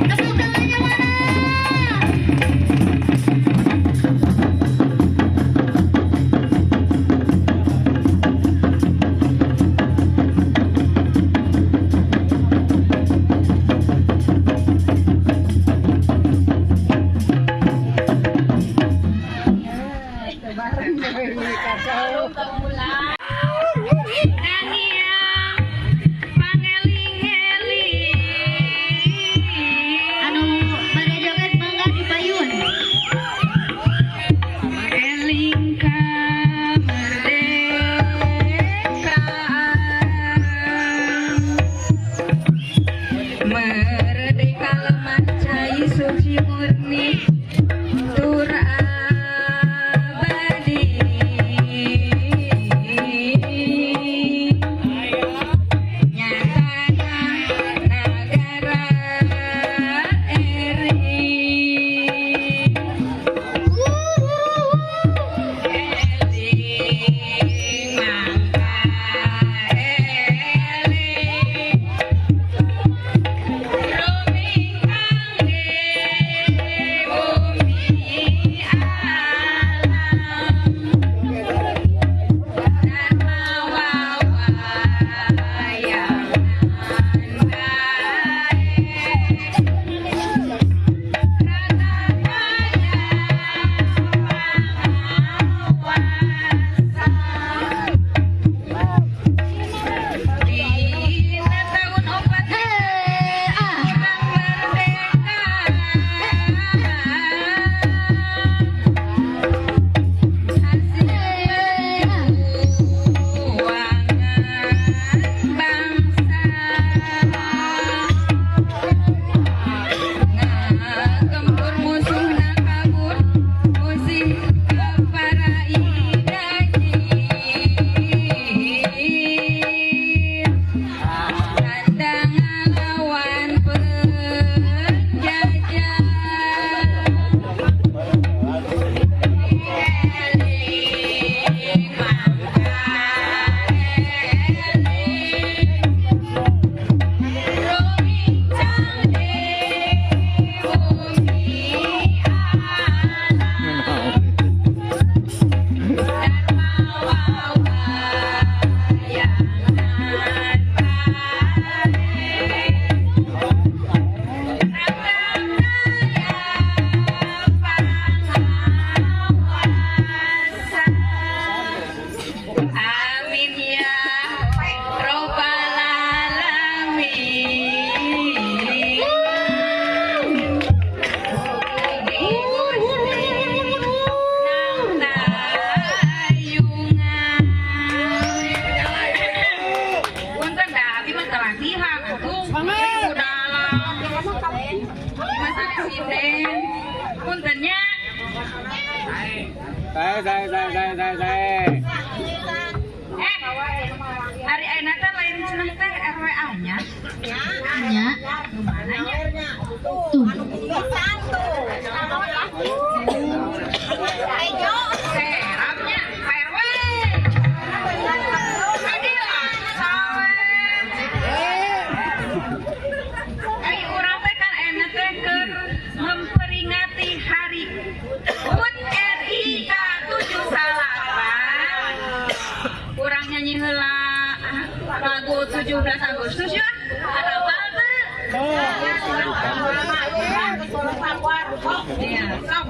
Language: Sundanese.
Tepuk tangannya mana? Nangiyang pangeling-eling. Anu bade joget, mangga di payun. Eling kamerdekaan, merdeka lemah cai suci murni tur abadi. Nyatana nagara RI. Eling mangka eling, rumingkang di bumi alam, dharma wawayangan bae, rata pangawasan. Dina tahun 4 Hei, ah. urang merdeka. Hasil perjuangan bangsa. Ngagempur musuhna kabur, usih ka para idajir. Tanda ngalawan penjajah. Eling mangka eling, rumincang di bumi alam, dharma wawayangan bae, rata pangawasan. Amin ya robbal alamin. Mugi Gusti nang tayungan. Punten da abi mah teu latihan atuh. Udah masa sinden. Punten nya. Saya, saya, saya, saya, saya, saya. Eh, hari ayeuna teh lain cenah teh RW anyar. Nya, Nu mana nya? Tuh. Serap nya, Pak RW. Adil sawe. Ai urang teh kan ayeuna teh keur memperingati hari HUT RI ka-78. Urang nyanyi heula lagu 17 Agustus ya. Hafal teu? Iya, sok.